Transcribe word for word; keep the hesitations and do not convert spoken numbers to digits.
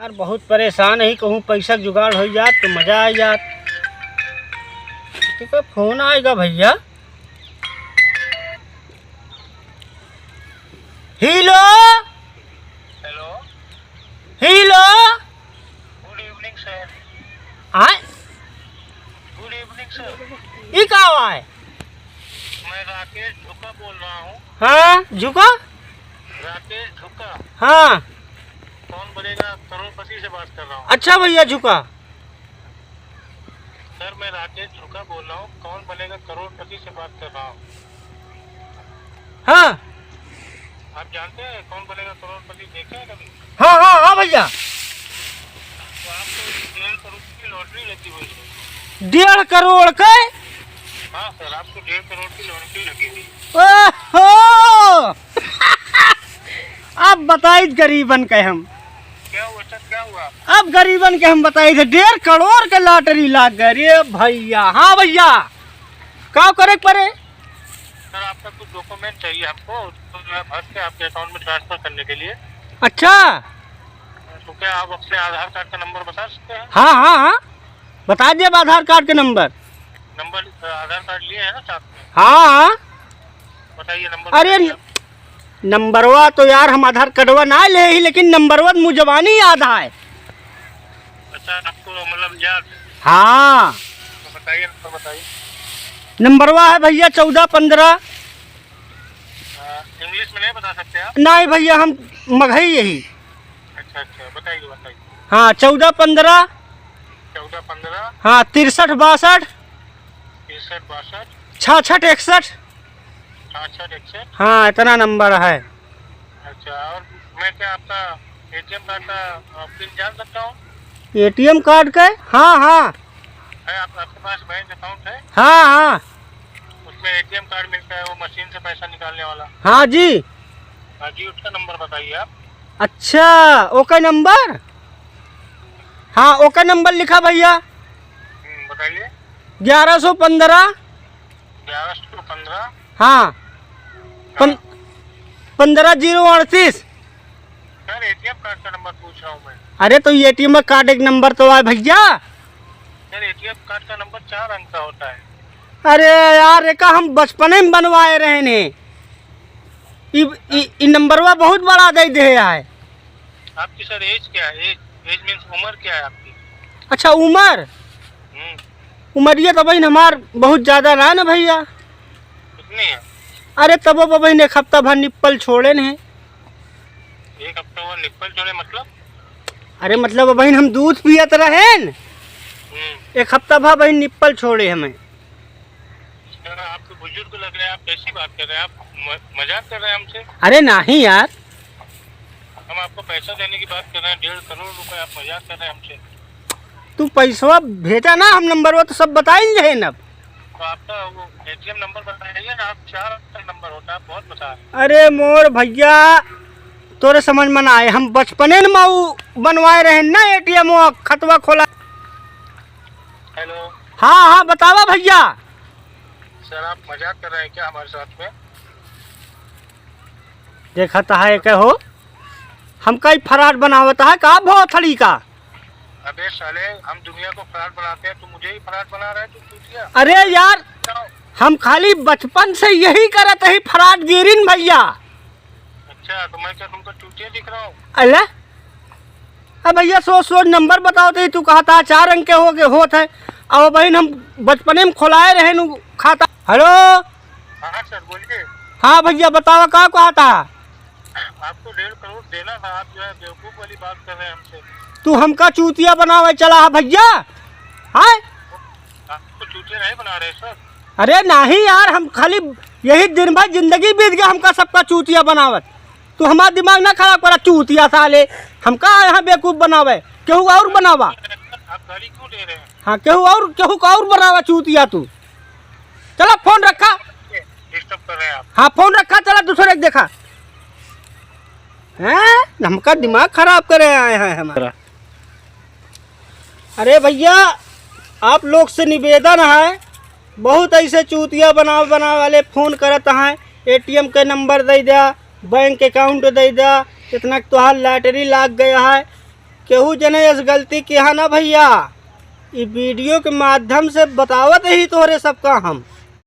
यार, बहुत परेशान ही, कहूँ पैसा के जुगाड़ होइ जात तो मजा आ जात। किसका फोन आएगा भैया? Hello. Hello. Hello. Good evening sir. आय? Good evening sir. ई का आवाज? मैं राकेश झुका बोल रहा हूँ। हाँ, झुका? राकेश झुका। हाँ। कौन बनेगा करोड़पति से बात कर रहा हूँ। अच्छा भैया झुका। सर, मैं राकेश झुका बोल रहा हूँ, कौन बनेगा करोड़पति से बात कर रहा हूँ। हाँ। आप जानते हैं कौन बनेगा करोड़पति, देखे हैं कभी? हाँ, हाँ, हाँ भैया। तो आपको डेढ़ करोड़ की लॉटरी लगी हुई है। डेढ़ करोड़ के? हाँ सर, आपको डेढ़ करोड़ की लॉटरी लगी हुई है। ओहो! अब बताई गरीबन के हम। क्या हुआ सर, क्या हुआ? अब गरीबन के हम बताई थे, डेढ़ करोड़ के लॉटरी लाग गए रे भैया। हाँ भैया, का करे के पड़े? सर, आपका कुछ डॉक्यूमेंट चाहिए हमको, उसको जो है भर के आपके अकाउंट में ट्रांसफर करने के लिए। अच्छा। तो क्या आप अपने आधार कार्ड का नंबर बता सकते हैं? हाँ, हाँ, हाँ, बता दिया आधार कार्ड के नंबर। नंबर, आधार कार्ड लिए हैं ना साथ में? हाँ, हाँ। बताइए नंबर अरे बताइए न-, आप। नंबरवा तो यार हम आधार कार्डवा ना ले ही, लेकिन नंबरवा तो मुँह जबानी याद है। अच्छा, आपको मतलब याद है? हाँ। तो बताइए, नंबर बताइए। नंबरवा है भैया चौदह पन्द्रह। हाँ, इंग्लिश में नहीं बता सकते आप? नहीं भैया, हम मगही यही। अच्छा, अच्छा, बताइए, बताइए। हाँ, चौदह पन्द्रह। चौदह पन्द्रह। हाँ, तिरसठ बासठ। तिरसठ बासठ। छियासठ इकसठ। छियासठ इकसठ। हाँ, इतना नंबर है। अच्छा, और मैं क्या आपका एटीएम कार्ड का, अ, पिन जान सकता हूँ? एटीएम कार्ड का? हाँ, हाँ। है आप, आपके पास बैंक अकाउंट है? हाँ, हाँ। उसमें एटीएम कार्ड मिलता है, वो मशीन से पैसा निकालने वाला। हाँ जी। हाँ जी, उसका नंबर बताइए आप। अच्छा, ओके नंबर? हाँ, ओके नंबर लिखा भैया। हम्म, बताइए। ग्यारह सौ पन्द्रह। ग्यारह सौ पन्द्रह। हाँ। पन-, हाँ। पन्द्रह जीरो अड़तीस। सर, एटीएम कार्ड का नंबर पूछ रहा हूँ मैं। अरे, तो एटीएम कार्ड एक नंबर तो आए भैया। सर, एटीएम कार्ड का नंबर चार अंक का होता है। अरे यार, एका हम बचपने में बनवाए रहे ने। ई, ई, ई नंबरवा बहुत बड़ा दे दे है। आपकी सर एज क्या है? एज, एज मीन्स उम्र क्या है आपकी? अच्छा, उम्र? हम्म। उमरिया तो बहिन हमार बहुत ज्यादा ना है ना भैया। कितनी है? अरे तबो बहिन एक हफ्ता भर निप्पल छोड़े ने। एक हफ्ता भर निप्पल छोड़े मतलब? अरे मतलब बहिन हम दूध पियत रहेन। हम्म। एक हफ्ता भर बहिन निप्पल छोड़े हमें। सर, आप तो बुजुर्ग लग रहे हैं, आप कैसी बात कर रहे हैं? आप म-, मजाक कर रहे हैं हमसे? अरे नहीं यार। हम आपको पैसा देने की बात कर रहे हैं, डेढ़ करोड़ रुपए, आप मजाक कर रहे हैं हमसे। तू पैसवा भेजा ना, हम नंबरवा तो सब बताइन रहे न अब। तो आपका वो एटीएम नंबर बताइए ना, आप चार अंक नंबर होता है, आप बहुत बता रहे हैं। अरे मोर भैया, तोरे समझ में ना आए, हम बचपने में उ बनवाए रहे ना एटीएम, वो खतवा खोला। हेलो। हाँ, हाँ, बतावा भैया। सर, आप मजाक कर रहे हैं क्या हमारे साथ में? देखत है के हो, हमका ही फ्रॉड बनावत है का भोथड़ी का? अबे साले, हम दुनिया को फ्रॉड बनाते हैं, तू मुझे ही फ्रॉड बना रहा है, तू चूतिया। अरे यार, बताओ। हम खाली बचपन से यही करत ही फ्रॉडगिरीन भैया। अच्छा, तो मैं क्या तुमको चूतिया दिख रहा हूँ? अले, अब भैया सोच सोच नंबर बताओ तो तू कहता है चार अंक के हो के होत है। अब बहिन हम बचपने में खोलाए रहे नु खाता। हेलो। हाँ सर, बोलिए। हाँ भैया बताओ का कहता है? आपको डेढ़ करोड़ देना था, आप जो है बेवकूफ़ वाली बात कर रहे हैं हमसे। तू हमका चूतिया बनावे चला है भैया, हैं? आपको चूतिया नहीं बना रहे सर। अरे नहीं यार, हम खाली यही दिन भर जिंदगी बीत गया हमका सबका चूतिया बनावत। तू हमार दिमाग ना खराब करा चूतिया साले, हमका यहाँ बेवकूफ़ बनावे, केहू और बनावा। आप गाली क्यों दे रहे हैं? हाँ, केहू और, केहू का और बनावा चूतिया तू। चला फोन रखा। डिस्टर्ब कर रहे हैं आप। हाँ, फोन रखा, चला दूसरे के देखा। हैं? हमका दिमाग खराब करे आए हैं हमारा। अरे भैया, आप लोग से निवेदन है, बहुत ऐसे चूतिया बनाव बनाव वाले फोन करत हैं, एटीएम के नंबर दे द्या, बैंक अकाउंट दे द्या, इतना तोहार लॉटरी लाग गया है। केहू जने ऐस गलती किहा ना भइया, ई video के माध्यम से बतावत ही तोहरे सबका हम।